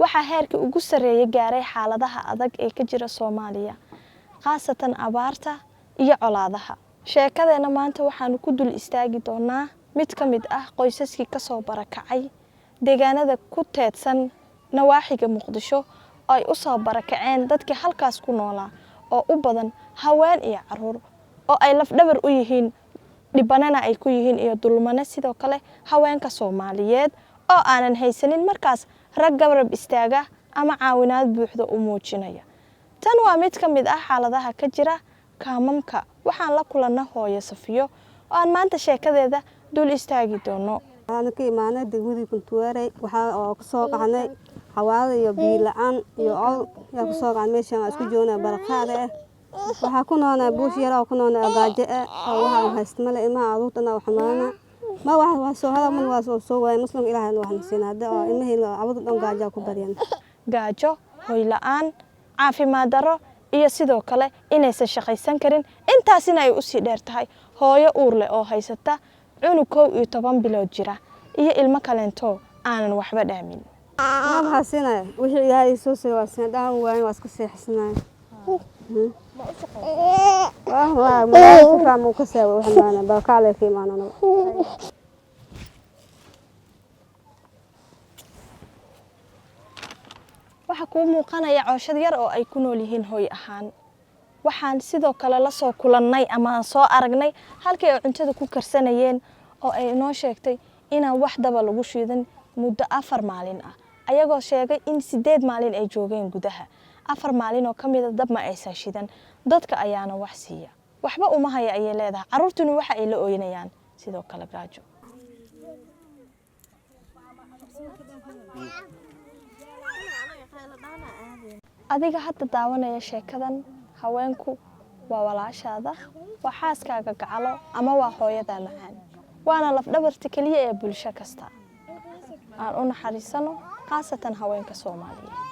Waxaa heerkii ugu sarreeyay gaaray xaaladaha adag ee ka jira Soomaaliya, khaasatan abaarta iyo colaadaha. Sheekadeena maanta waxaanu ku dul istaagi doonaa mid ka mid ah qoysaskii kasoo barakacay deegaanada ku teedsan nawaaxiga Muqdisho oo ay u soo barakaceen dadkii halkaas ku noolaa oo u badan haween iyo caruur, oo ay lafdhabar u yihiin, dhibanana ay ku yihiin iyo dulmane, sidoo kale haweenka Soomaaliyeed oo aanan haysanin markaas rag garab istaaga ama caawinaad buuxda u muujinaya. Tan waa mid ka mid ah xaaladaha ka jira kaamamka. Waxaan la kulanna hooyo Safiyo oo aan maanta sheekadeeda dul istaagi doono. Waxaan ka imaanay degmadii Kuntuwaarey. Waxaa oo kasoo qaxnay xawaalo iyo biyo la-aan iyo col yaa kusoo qaxnay. Meeshaan waa isku joognaa, barakaada ah. Waxaa ku noolnaa buush yar oo ku noolnaa gaajo ah oo waxaan haysta male. Ilmaha aruurtana xumaana ma wax waa soo hada man waa soo waaya. Muslim Ilaahay wax na siina hadda oo ilmihii cabada dhan gaajo ku baryan. Gaajo, hoy la-aan, caafimaad darro iyo sidoo kale inaysan shaqaysan karin. Intaasina ay usii dheer tahay hooyo uur leh oo haysata cunug 11 bilood jira iyo ilmo kaleento aanan waxba dhaamin. Ma waxaa siinaya wixii Ilaahay soo siiyo waa siina dhaan waayn, waa iska seexsanaya. Wah magaalada si fiican muu ka saawa wax maana barakaale ka imaanana. Waxaa kuu muuqanaya cooshad yar oo ay ku nool yihiin hooy ahaan. Waxaan sidoo kale la soo kulannay ama aan soo aragnay halkii ay cuntada ku karsanayeen, oo ay inoo sheegtay inaan wax daba lagu shiidan muddo 4 maalin ah, ayagoo sheegay in 8 maalin ay joogeen gudaha. 4 maalin oo ka mida dab ma aysan shidan, dadka ayaana wax siiya. Waxba uma haya ayay leedahay, carruurtuna waxa ay la ooynayaan sidoo kale gaajo. Adiga hadda daawanaya sheekadan, haweenku waa walaashaada, waa xaaskaaga gacalo ama waa hooyadaa macaan, waana lafdhabarta keliya ee bulsho kasta. Aan u naxariisano, khaasatan haweenka Soomaaliyeed.